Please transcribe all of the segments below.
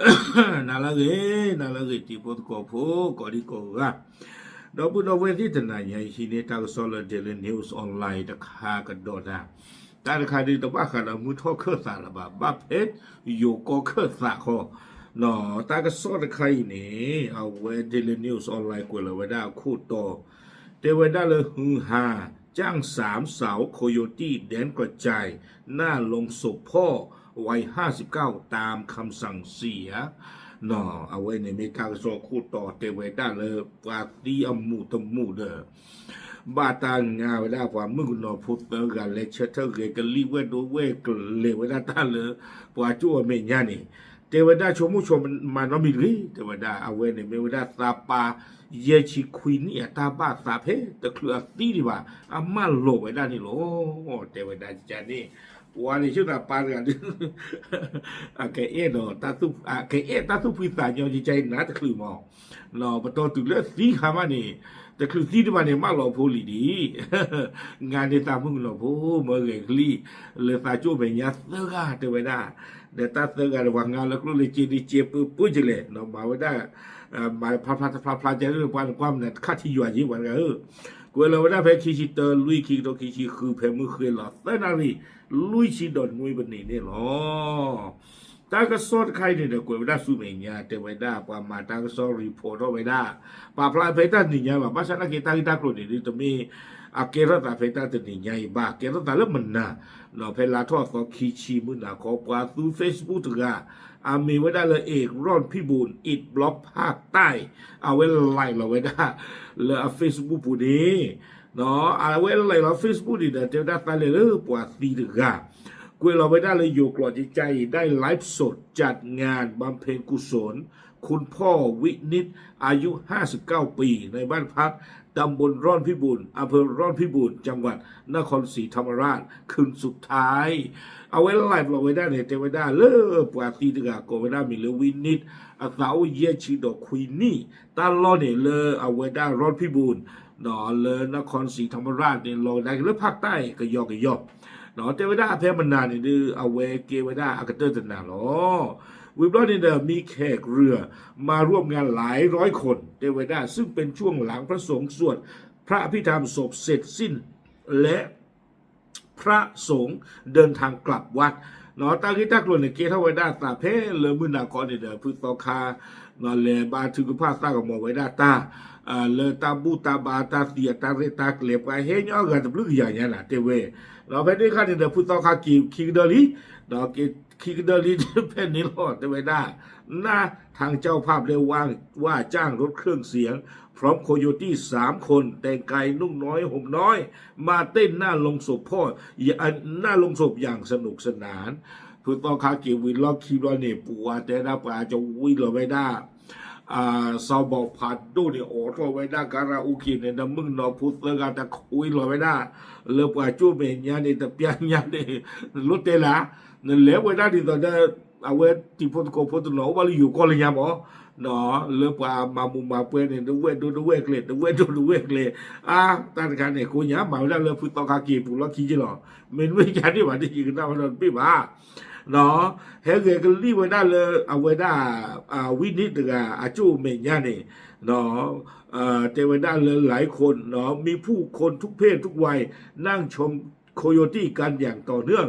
နၤလၢအဂ့ၤ, နၤလၢအဂ့ၤ တံၤဖိသကိးဖိ ကိးဒံကိးဂၤ, ဒီပုၢ်ဒီဝဲၢ်သ့ၣ် တနၤညါအံၤဟံးန့ၢ်တၢ်ကစီၣ်လၢ Daily News Online တခါကဒီးနၤ, တၢ်တခါဒုးတဘၣ်ဃးဒီးမုၢ်ထီၣ်ခၢၣ်သးလၢၤဘၣ်, ဘၣ်ဖဲယိၤကီၢ်ခၢၣ်သးဃီ, တၢ်ကစီၣ်တခါအံၤန့ၣ် အဝဲ Daily News Online ကွဲးလီၤဝဲဒၣ်အခိၣ်တီ တဲဝဲဒၣ်လၢ ฮือฮา จ้างสามสาวโคโยตี้แดนกระจายหน้าโลงศพพ่อวัยห้าสิบเก้าตามคำสั่งเสีย အဝဲန့ၣ်မ့ၢ်တၢ်ကစီၣ်ခိၣ်တီတဲဝဲဒၣ်လၢပှၤသံအမူးတမူးဒီး ဘၣ်တၢ်ငါဝဲဒၣ်ပှၤမုၣ်ကနီၤဖိသၢဂၤ လဲၤဆၢထၢၣ်ဂဲၤကလံၣ်ဝဲၢ်ဒိဝဲၢ်ကျဲၤဝဲဒၣ်တၢ်လၢ ပှၤကၠိၣ်အမဲာ်ညါန့ၣ် တဲဝဲဒၣ်ဆိကမိၣ်ဆိကမးနီတမံၤတဂ့ၤ, တဲဝဲဒၣ် အဝဲန့ၣ်မ့ၢ်ဝဲဒၣ်သးပၢ် ယဲၢ်ဆံခွံနံၣ်အတၢ်ဘၣ်သးဖဲတချုးအသံဒံးဘၣ် အမၢလီၤဝဲဒၣ်န့ၣ်လီၤ. တဲဝဲဒၣ်န့ၣ် ပှၤန့ၣ်ဆူၣ်သးပၢ်တဂၤဒုး အကအဲၣ်ဒီးတၢ်သူၣ် အကအဲၣ်တၢ်သူၣ်ဖှံသးညီကကနၤတချုးမး ပတီၢ်တုၤလၢအသံခါမးန့ၣ် တချုးသံဒံးဘၣ်န့ၣ် မၢလီၤဖိလံၤဒံး ငါန့ၣ်သးမုၣ်ကနီၤဖိမၢဂဲၤကလံၣ် လၢသးကၠိၣ်မဲာ်ညါသၢဂၤတဲဝဲဒၣ်, ဒီးတၢ်သၢဂၤဒီးပှၤငါလၢကျိၣ်လၢစ့ဒုးစ့ပၢပၢကလဲၣ် မၤဝဲဒၣ် မၤဖျါဖျါတဖျါဖျါကဲလၢပှၤန့ၣ် ကွၢ်မနုၤတခါထံယွၤက့ၤပှၤတဂၤဧၢ, ကွဲးလီၤဝဲဒၣ်ဖဲခံဆံတၢ လွံၢ် ခံကထိခံဆံဃု ဖဲမုၢ်ဃ့လီၤသၢနၣ်ရံၣ် လွံၢ်ဆံဒီးနွံပနံးန့ၣ်လီၤ. တၢ်ကစီၣ်တခါအံၤန့ၣ်ဒီး ကွဲးဝဲဒၣ်ဆူမဲာ်ညါ တဲဝဲဒၣ် ပှၤမၤတၢ်ကစီၣ် report ထီၣ်ဝဲဒၣ် ပာ်ဖျါဖဲတၢ်တနံၤညါလီၤ. ဘၣ်ဆၣ်သနာ်က့ တၢ်ဂ့ၢ်တၢ်ကျိၤန့ၣ်ဒုး တမ့ၢ်အကဲထီၣ်သးဖဲတၢ်တနံၤညါအံၤဘၣ်, ကဲထီၣ်သးလၢမနၤ ဖဲလါထီၣ်အသီခံဆံမုၢ်နၤခီ ပှၤသူ Facebook တဂၤ အမ့ၢ်ဝဲဒၣ်လၢ เอก ร่อนพิบูล Eat Blog ภาคใต้ အဝဲ live လီၤဝဲဒၣ် လၢအ Facebook ပူၤန့ၣ် အဝဲ live လီၤ Facebook န့ၣ်ဒီး တဲဝဲဒၣ်သးလဲၤလၢပှၤသံတဂၤ ကွဲးလီၤဝဲဒၣ်လၢယိၤကျိာ်ကကါအံၤ ได้ไลฟ์สดจัดงานบำเพ็ญกุศล คุณพ่อวินิจ อายุห้าสิบเก้าปี ในบ้านพัก ตำบลร่อนพิบูล อำเภอร่อนพิบูล จังหวัดนครศรีธรรมราช คืนสุดท้าย အဝဲ live လီၤဝဲဒၣ်န့ၣ် တဲဝဲဒၣ်လၢပှၤသံတဂၤကိးဝဲဒၣ်မံၤလၢ ဝံနံၣ် အသးအိၣ်ယဲၢ်ဆံဒီးခွံနံၣ် တၢ်လီၢ်န့ၣ်လၢအဝဲဒၣ် ร่อนพิบูล လၢ นครศรีธรรมราช န့ၣ် လီၤကဒါက့ၤလၢ ภาคใต้ ကယီကယီ တဲဝဲဒၣ်ဖဲမနၤန့ၣ်ဒုး အဝဲကဲဝဲဒၣ်အကတၢၢ်တနၤလီၤ. ဝံၤဘျီန့ၣ်ဒီး มีแขกเรือมาร่วมงานหลายร้อยคน တဲဝဲဒၣ် ซึ่งเป็นช่วงหลังพระสงฆ์สวดพระอภิธรรมศพเสร็จสิ้น และพระสงฆ์เดินทางกลับวัด တၢ်ဂ့ၢ်တၢ်ကျိၤန့ၣ် ကဲထီၣ်ဝဲဒၣ်သးဖဲလၢမုၢ်နၤခီန့ၣ်ဒီး ဖုသီခါ လဲၤဘါထုကဖၣ်သၣ်ကမီၤဝဲဒၣ်တၢ် လၢတၢ်ဘူၣ်တၢ်ဘါတၢ်သံအတၢ်ရဲၣ်တၢ်ကျဲၤ ပှၤဟဲညီအဂၤတဘျုးကယၤညါနၤ တဲဝဲ ဒီးဖဲန့ၣ်အခါန့ၣ်ဒီး ဖုသီခါက့ၤခံကဒၢလံ ဒီးက့ၤခံကဒၢလံဖဲန့ၣ်လီၤ တဲဝဲဒၣ် หน้าทางเจ้าภาพได้ว่าว่าจ้างรถเครื่องเสียงพร้อมโคโยตี้สามคนแต่งกายนุ่งน้อยห่มน้อยมาเต้นหน้าโลงศพพ่อ หน้าโลงศพอย่างสนุกสนาน ဖုသီခါက့ၤဝံၤလီၢ်ခံဘျီန့ၣ် ပှၤတဲဒၣ်ပှၤကဝံၤလီၤဝဲဒၣ် စီၤဘီဖးဒိၣ်န့ၣ် အိးထီၣ်ဝဲဒၣ် ကါရၢအူက့ၤန့ၣ် ဒီးမုၣ်ကနီၤဖိသၢဂၤတခွံလီၤဝဲဒၣ် လၢပှၤကၠိၣ်မဲာ်ညါန့ၣ် တပျၢ်ညါန့ၣ် လိၣ်တဲလၢ နလဲၤဝဲဒၣ်ဒ်သိးဒီး အဝဲတံၤဖိသကိးဖိတနီၤအိၣ်ဘၣ်လၢယိၤကီၢ်လၢညါမး လၢပှၤမၤမူးမၤပွဲန့ၣ် တဝဲၢ်ဒိတဝဲၢ်ကျဲၤ တဝဲၢ်ဒိတဝဲၢ်ကျဲၤ အါ တၢ်တခါန့ၣ် ကိးညါ မၤဝဲဒၣ်လၢဖုသီခါက့ၤပူၤလီၢ်ခံက့လီၤ မ့တမ့ၢ်ယၤန့ၣ်ဘၣ် ဒ်ယကနၣ်ဝဲဒီးတဘ့ၣ်ဘၣ် ဟဲဂဲၤကလံၣ်ဝဲဒၣ်လၢအဝဲဒၣ် ဝံနံၣ်တဂၤ အကၠိၣ်မဲာ်ညါန့ၣ် တဲဝဲဒၣ်လၢ หลายคน มีผู้คนทุกเพศทุกวัยนั่งชมโคโยตี้กันอย่างต่อเนื่อง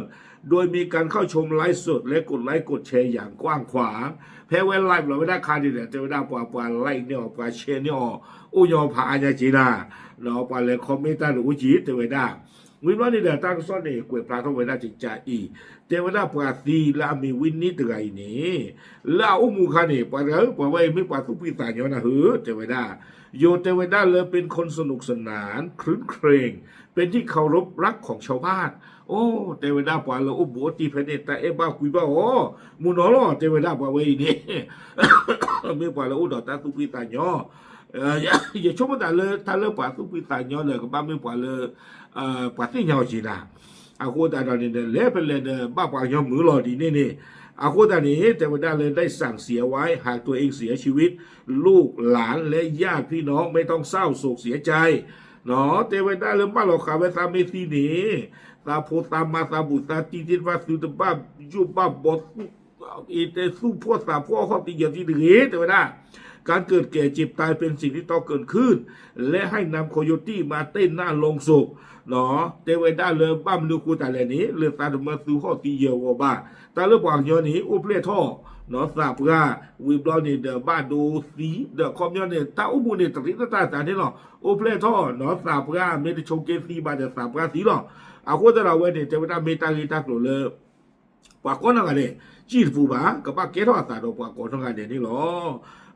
โดยมีการเข้าชมไลฟ์สดและกดไลค์กดแชร์อย่างกว้างขวาง ဖဲဝဲ live လီၤဝဲဒၣ်ခါန့ၣ်ဒီး တဲဝဲဒၣ်ပှၤ ပှၤ like န့ၢ်အီၤ ပှၤ share န့ၢ်အီၤ အိၣ်ညီဖးအါညါက့နၤ ပှၤလဲၤ comment တၢ်န့ၣ်အိၣ်က့ တဲဝဲဒၣ် ဝံၤဘျီန့ၣ်ဒီး တၢ်ကစီၣ်န့ၣ် ကွဲးဖျါထီၣ်ဝဲဒၣ်ကကါအံၤ တဲဝဲဒၣ်ပှၤသံလၢအမံၤဝံနံၣ်တဂၤအံၤန့ၣ် လၢအအိၣ်မူအခါန့ၣ် ပှၤတဂၤဧၢ ပှၤဝဲအံၤမ့ၢ်ပှၤသူၣ်ဖှံသးညီနၤဧၢ တဲဝဲဒၣ် ယိၤတဲဝဲဒၣ်လၢ เป็นคนสนุกสนาน ครื้นเครง เป็นที่เคารพรักของชาวบ้าน အိၣ် တဲဝဲဒၣ်ပှၤလၢအိၣ်ဘူးအိၣ်တံၢ်ဖဲန့ၣ် တၢ်အဲၣ်ဘၣ်ကွံဘၣ်အီၤ မုၢ်နီၤလီၤ တဲဝဲဒၣ်ပှၤဝဲအံၤန့ၣ် မ့ၢ်ပှၤလၢအိၣ်ဒီးတၢ်သူၣ်ဖှံသးညီ ယဆိကမိၣ်သးလၢတၢ်လၢပှၤသူၣ်ဖှံသးညီဒီး ကဘၣ်မ့ၢ်ပှၤလၢ ပှၤသ့ၣ်ညါအီၤက့နၤ အဃိသတးဒီးန့ၣ်ဒီး လဲၤဖဲလဲၣ်ဒီး ဘၣ်ပှၤကညီမုာ်လီၤဒ်န့ၣ်န့ၣ် အဃိသတးန့ၣ် တဲဝဲဒၣ်လၢ ได้สั่งเสียไว้ หากตัวเองเสียชีวิต ลูกหลานและญาติพี่น้องไม่ต้องเศร้าโศกเสียใจ တဲဝဲဒၣ်လၢမၢလီၤဃာ်ဝဲသးမ့ၢ်သံန့ၣ် သးဖိသးမါသးဘူးသးတံၢ်သ့ၣ်တဖၣ်သုတဘၣ်ယိၣ်ဘၣ်ဘီသူၣ် အံၤတဲသူၣ်ဖှီၣ်သးဖှီၣ်ဟီၣ်သံယၢၤသံတဂ့ၤ တဲဝဲဒၣ် การเกิดแก่เจ็บตายเป็นสิ่งที่ต้องเกิดขึ้น และให้นำโคโยตี้มาเต้นหน้าโลงศพ တဲဝဲဒၣ်လၢဘၣ်မနုၤဃိသတးလဲၣ်န့ၣ် လၢသးတမၢသူၣ်ဟီၣ်သံယၢၤဂီၤဘၣ် တၢ်လၢပှၤကညီန့ၣ် အိၣ်ဖျဲၣ်ထီၣ် သးပှၢ် ဝံၤဘျီန့ၣ်ဒီးဘၣ်ဒိသံ ဒီးခီပညီန့ၣ် တၢ်အိၣ်မူန့ၣ် တရံးတၢ်တၢ်သးန့ၣ်လီၤ. အိၣ်ဖျဲၣ်ထီၣ် သးပှၢ် မ့ၢ်တဆိးက့သံဘၣ်ဒီးသးပှၢ်သံလီၤ. အဃိသတးဒီးအဝဲန့ၣ် တဲဝဲဒၣ်မ့ၢ်တၢ်ဂ့ၢ်တၢ်ကျိၤလၢ ပှၤကိးနီၢ်ဂၤဒဲး စံၣ်တပူၤဘၣ် ကဘၣ်ကဲထီၣ်အသးဒီးပှၤကိးနီၢ်ဂၤဒဲးန့ၣ်လီၤ.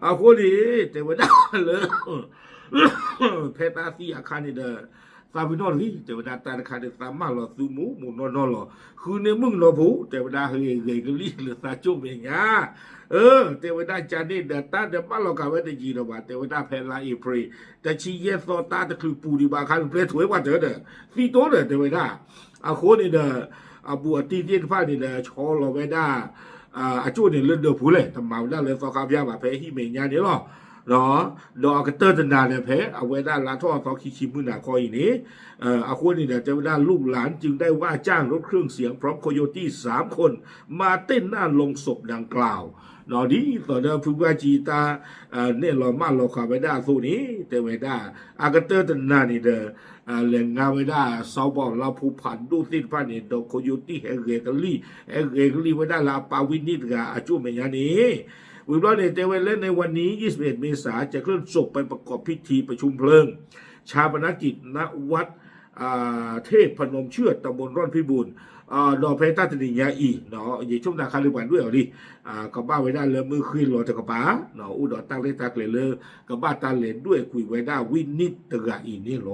အဃိန့ၣ် တဲဝဲဒၣ်လၢ ဖဲတၢ်သံအခါန့ၣ်ဒီး သးပ့ၤနီၣ်တဂ့ၤ တဲဝဲဒၣ်တၢ်တခါန့ၣ် သးမၢလီၤသုမူးမူးနီၢ်နီၢ်လီၤ. ဃုန့ၢ်မုၣ်ကနီၤဖိ တဲဝဲဒၣ်ဂဲၤဂဲၤကလံၣ်လၢသးကၠိၣ်မဲာ်ညါ အၢ တဲဝဲဒၣ်ကန့ၣ်ဒီးတၢ်ဒီးမၢလီၤကၤဝဲတယံၤဒီးဘၣ် တဲဝဲဒၣ်ဖဲလါအ့ဖြ့ၣ် တဆံယဲၢ်သီတၢ်တချုးပူၤဒံးဘၣ်အခါန့ၣ် ပျဲထွဲပှၤတၢ်ဒီး သံတိၢ်ဒီးတဲဝဲဒၣ် အဃိန့ၣ်ဒီး အဘူးအတံၢ်သ့ၣ်တဖၣ်န့ၣ်ဒီး ဆီလီၤဝဲဒၣ် အကၠိၣ်န့ၣ်လၢဒၢးပူၤလဲၣ် တမၤဝဲဒၣ်လၢသီခါဖၠါဘၣ် ဖဲဟံၣ်မဲာ်ညါန့ၣ်လီၤ. ဒီးအကတၢၢ်တနၤဒီးဖဲအဝဲဒၣ်လါထီၣ်အသီခံဆံမုၢ်နၤခီအံၤန့ၣ် အဃိန့ၣ်ဒီးတဲဝဲဒၣ် ลูกหลานจึงได้ว่าจ้างรถเครื่องเสียงพร้อมโคโยตี้สามคนมาเต้นหน้าโลงศพดังกล่าว ဒ်သိးဒီးဖုပှၢ်ကံတၢ် နဲၣ်လီၤမၢလီၤဃာ်ဝဲဒၣ်အသိးန့ၣ် တဲဝဲဒၣ် အကတၢၢ်တနၤန့ၣ်ဒီး လဲၤငါဝဲဒၣ် စီၤဘီၣ်လါဖိဖးဒိၣ်သ့ၣ်တဖၣ်န့ၣ် ဒီး Coyote ဟဲဂဲၤကလံၣ် ဟဲဂဲၤကလံၣ်ဝဲဒၣ်လၢအပၢ်ဝံနံၣ်တဂၤအကၠိၣ်မဲာ်ညါန့ၣ် ဝံၤဘျီန့ၣ် တဲဝဲလၢ ในวันนี้ ยี่สิบเอ็ด เมษายน จะเคลื่อนศพไปประกอบพิธีประชุมเพลิง ชาปนกิจ ณ วัด เทพนมเชื้อ ตำบลร่อนพิบูล ဒီးဖဲတၢ်တနံၤညါအံၤ ယဆိကမိၣ်သးခါလၢပှၤဒွဲၣ်အီၤလံ ကဘၣ်ဝဲဒၣ်လၢမုၢ်ဃ့ၢ်လီၤတကပၤ အိၣ်ဒီးတၢ်ရဲၣ်တၢ်ကျဲၤလၢ ကဘၣ်တၢ်လဲၤဒွဲၣ်ကွံာ်ဝဲဒၣ်ဝံနံၣ်တဂၤအံၤန့ၣ်လီၤ.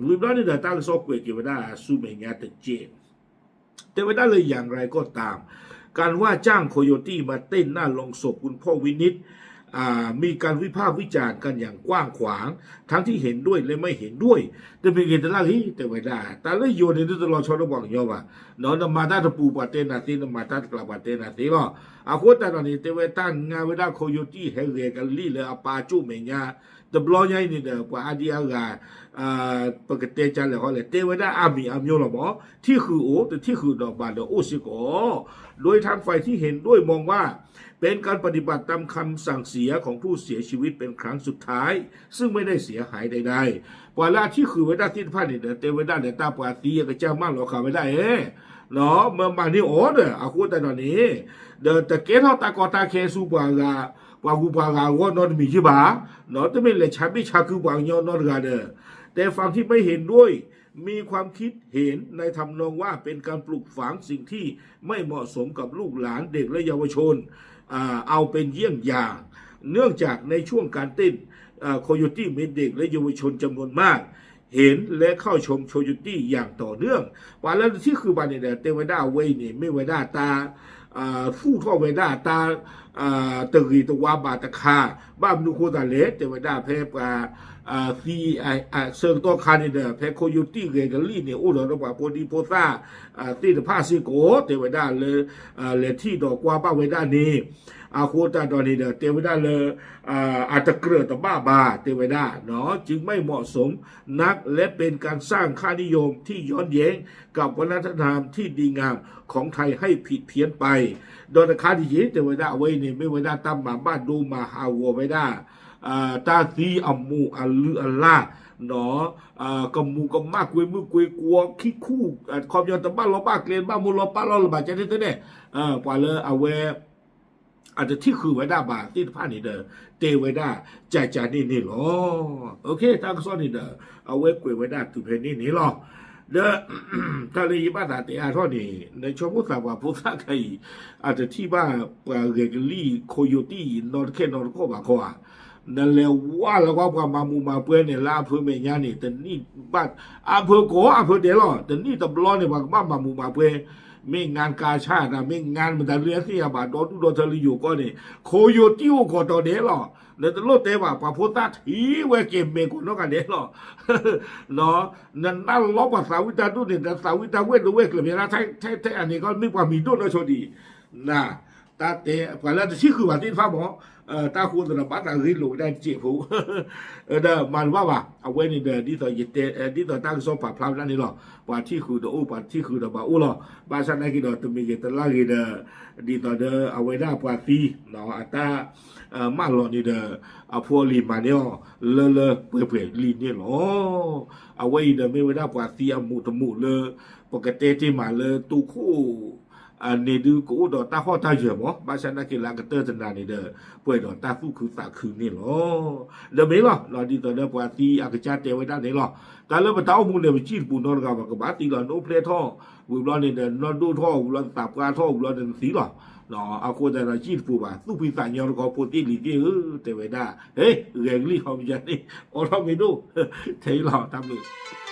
ဝံၤဘျီန့ၣ်ဒီးတၢ်ကစီၣ်ကွဲးက့ၤဝဲဒၣ်ဆူမဲာ်ညါတက့ၢ် တဲဝဲဒၣ်လၢ อย่างไรก็ตาม การว่าจ้าง Coyote มาเต้นหน้าโลงศพคุณพ่อวินิต มีการวิพากษ์วิจารณ์กันอย่างกว้างขวาง ทั้งที่เห็นด้วยและไม่เห็นด้วย တမ့ၢ်ဂ့ၤတလၢ်ဂ့ၤ တဲဝဲဒၣ် တၢ်လၢယိၤန့ၣ် တလီၤဆီဒီးပှၤကညီဘၣ် နမၤတၢ်တပူၤပှၤတဲနၤသ့ နမၤတၢ်တကျါပှၤတဲနၤသ့လီၤ. အဃိသတးဒီးန့ၣ် တဲဝဲတၢ်ငါဝဲဒၣ် Coyote ဟဲဂဲၤကလံၣ်လၢအပၢ်ကၠိၣ်မဲာ်ညါ တဘျီညါအံၤန့ၣ်ဒီး ပှၤအါဒံအါဂၤ ပကတဲကလဲာ်ဟီလဲၣ် တဲဝဲဒၣ်အါမံၤအါမျိုးလီၤမး ထံၣ်ဃုာ်အိၣ် တထံၣ်ဃုာ်ဒီးဘၣ်ဒီးအိၣ်စ့ၢ်ကီး โดยทางฝ่ายที่เห็นด้วยมองว่าเป็นการปฏิบัติตามคำสั่งเสียของผู้เสียชีวิตเป็นครั้งสุดท้าย ซึ่งไม่ได้เสียหายใดๆ ပှၤလၢအထံၣ်ဃုာ်ဝဲဒၣ်သ့ၣ်တဖၣ်န့ၣ်ဒီး တဲဝဲဒၣ်လၢတၢ်ပှၤသံအကစၢ်မၢလီၤဃာ်ဝဲဒၣ်ဧါ မၤမၤန့ၢ်အီၤဒီး အဃိသတးဒီးန့ၣ် ဒီးတကဲထီၣ်တၢ်ကီတၢ်ခဲဆူပှၤဂၤ ပှၤဂုၤပှၤဂၤအဂီၢ်နီတမံၤယ့ၢ်ဘၣ် တမ့ၢ်လဲၤဆါဘ့ၣ်ဆါကုပှၤကညီနီတဂၤဒီး แต่ฝั่งที่ไม่เห็นด้วย มีความคิดเห็นในทำนองว่าเป็นการปลูกฝังสิ่งที่ไม่เหมาะสมกับลูกหลานเด็กและเยาวชน อ่า เอาเป็นเยี่ยงอย่าง เนื่องจากในช่วงการเต้น อ่า โคโยตี้ มีเด็กและเยาวชนจำนวนมาก เห็นและเข้าชมโคโยตี้อย่างต่อเนื่อง ပှၤလၢထံၣ်ဃုာ်ဘၣ်န့ၣ်ဒီး တဲဝဲဒၣ်အဝဲအံၤန့ၣ် မ့ၢ်ဝဲဒၣ်တၢ် သူၣ်ထီၣ်ဝဲဒၣ်တၢ် တဂ့ၤတဝါဘၣ်တခါ ဘၣ်မနုၤဃိသတးလဲၣ် တဲဝဲဒၣ်ဖဲပှၤ သံ ဆၢကတီၢ်ခါန့ၣ်ဒီး ဖဲ Coyote ဂဲၤကလံၣ်န့ၣ် အိၣ်ဒီးဒီးပှၤဖိဒံဖိသၣ် သ့ၣ်တဖၣ်စ့ၢ်ကီး တဲဝဲဒၣ်လၢ လဲၤထံၣ်ဒီးကွၢ်ဘၣ်ဝဲဒၣ်န့ၣ် အဃိသတးဒီးန့ၣ်ဒီး တဲဝဲဒၣ်လၢ အတကြၢးတဘၣ်ဘၣ် တဲဝဲဒၣ် จึงไม่เหมาะสมนัก และเป็นการสร้างค่านิยมที่ย้อนแย้งกับวัฒนธรรมที่ดีงามของไทยให้ผิดเพี้ยนไป ဒီးတခါဒ်ယ့ၣ် တဲဝဲဒၣ်အဝဲအံၤန့ၣ် မ့ၢ်ဝဲဒၣ်တၢ်မၤဘၣ်ဒိမၤဟးဂီၤဝဲဒၣ် တၢ်သံအမူးအလုၢ်အလၢ် ကမူးကမၣ်ကွ့မုၢ်ကွ့ကွီ ခံခူၣ် ခီပညီတဘၣ်လီၤဘၣ်ကျဲ တဘၣ်မိၢ်လီၤပၢ်လီၤလၢၤဘၣ်ကဲန့ၣ်သ့ၣ်န့ၣ် ပှၤလၢအဝဲ အတထံၣ်ဃုာ်ဝဲဒၣ်ဘၣ်သ့ၣ်တဖၣ်န့ၣ်ဒီး တဲဝဲဒၣ်ကကန့ၣ်န့ၣ်လီၤ. တၢ်ကစီၣ်န့ၣ်ဒီး အဝဲကွဲးဝဲဒၣ်တုၤဖဲန့ၣ်န့ၣ်လီၤ. ဒီး တၢ်လၢယဘၣ်သးတဲအါထီၣ်န့ၣ် နဆိကမိၣ်သးပှၤဖိသၣ်ခဲအံၤ အတထံၣ်ဘၣ်ပှၤဂဲၤကလံၣ် Coyote အံၤနီတခဲနီတခီၣ်ဘၣ်ခီဧါ နလဲၤဝဲလၢကွၢ်ပှၤမၤမူးမၤပွဲန့ၣ် လၢအဖၢမဲာ်ညါန့ၣ် တနံၣ်ဘၣ် အဖၢကိးအဖၢဒဲးလီၤ တနံၣ်တဘျီန့ၣ် ပှၤကဘၣ်မၤမူးမၤပွဲ မ့ၢ်ငါကါဆၣ်တၢ် မ့ၢ်ငါမတၤဒုးသ့ၣ်ညါဘၣ် ဒီဒူၣ်ဒီထၢလၢယိၤကီၢ်န့ၣ် Coyote အိၣ်ကိးတီၤဒဲးလီၤ. နတလိၣ်တဲဘၣ် ပှၤဖိသၣ်ထံၣ်ဝဲက့ၤမဲာ်ကိးနီၢ်ဂၤဒဲးလီၤ. နနၢ်လီၤပှၤသးဝံၣ်တၢ်ဒိၣ်န့ၣ် နသးဝံၣ်တၢ်ဝဲၢ်တဝဲၢ်ကျၢၤမ့ၢ်ဒၣ် ထဲထဲအန့ၣ်ကီး မ့ၢ်ပှၤမံၤဒိၣ်နီၢ်ဆိဒံး န တၢ်တဲပှၤလၢတထံၣ်ဃုာ်ဘၣ်သ့ၣ်တဖၣ်မး, တၢ်ဃိသးဒီးဘၣ်သးဂ့ၢ်လိာ်ဝဲဒၣ်တစဲးဖိ ဒီးမၤတဘၣ်ဘၣ်. အဝဲန့ၣ်ဒီး ဒ်သိးယတဲ ဒ်သိးတၢ်ကစီၣ်ပာ်ဖျါဝဲဒၣ်န့ၣ်လီၤ. ပှၤထံၣ်ဃုာ်ဒီးအိၣ် ပှၤထံၣ်ဃုာ်ဒီးဘၣ်အိၣ်လီၤ. ဘၣ်ဆၣ်သနာ်က့ဒီး တမံၤဂ့ၤတလါဂ့ၤဒီး ဒ်သိးဒီးအဝဲဒၣ်ပှၤသံ အတၢ်မၢလီၤန့ၣ်ဒီး အဖိအလံၤမၤန့ၢ်အီၤ လၢလၢပှဲၤပှဲၤလံန့ၣ်လီၤ. အဝဲအံၤဒီးမ့ၢ်ဝဲဒၣ်ပှၤသံအမူးတမူးလၢ ပကတဲတ့ၢ်မးလၢတိခိၣ် န့ၣ်ဒုးကအိၣ်ဒီးတၢ်ဟီၣ်တၢ်ယၢၤမး, ဘၣ်ဆၣ်သနာ်က့လၢအကတၢၢ်တနၤန့ၣ်ဒီး ပှဲၤဒီးတၢ်သူၣ်ခုသးခုန့ၣ်လီၤ. ဒီးမ့ၢ်လီၤ ဒ်သိးဒီးပှၤသံအကစၢ်တဲဝဲဒၣ်န့ၣ်လီၤ. တၢ်လၢပတၢ်အိၣ်မူန့ၣ် ပစံၣ်တပူၤနီတဂၤဘၣ်, ကဘၣ်သံလီၤ. နအိၣ်ဖျဲၣ်ထီၣ်ဝံၤဘျီန့ၣ်ဒီး နဒိၣ်ထီၣ်ဝံၤဘျီ နသးပှၢ်ထီၣ်ဝံၤဘျီန့ၣ် နသံလီၤ. အဃိသတးဒီး စံၣ်တပူၤဘၣ်, သူၣ်ဖှံသးညီတခီ ဖိသ့ၣ်လံၤသ့ၣ်ဧၢ, တဲဝဲဒၣ်, ဟ့ ဂဲၤကလံၣ်ဟီပယါန့ၣ် အိးထီၣ်မ့ၢ်ဒိၣ်, ထဲအံၤလီၤ တၢ်ဘျုး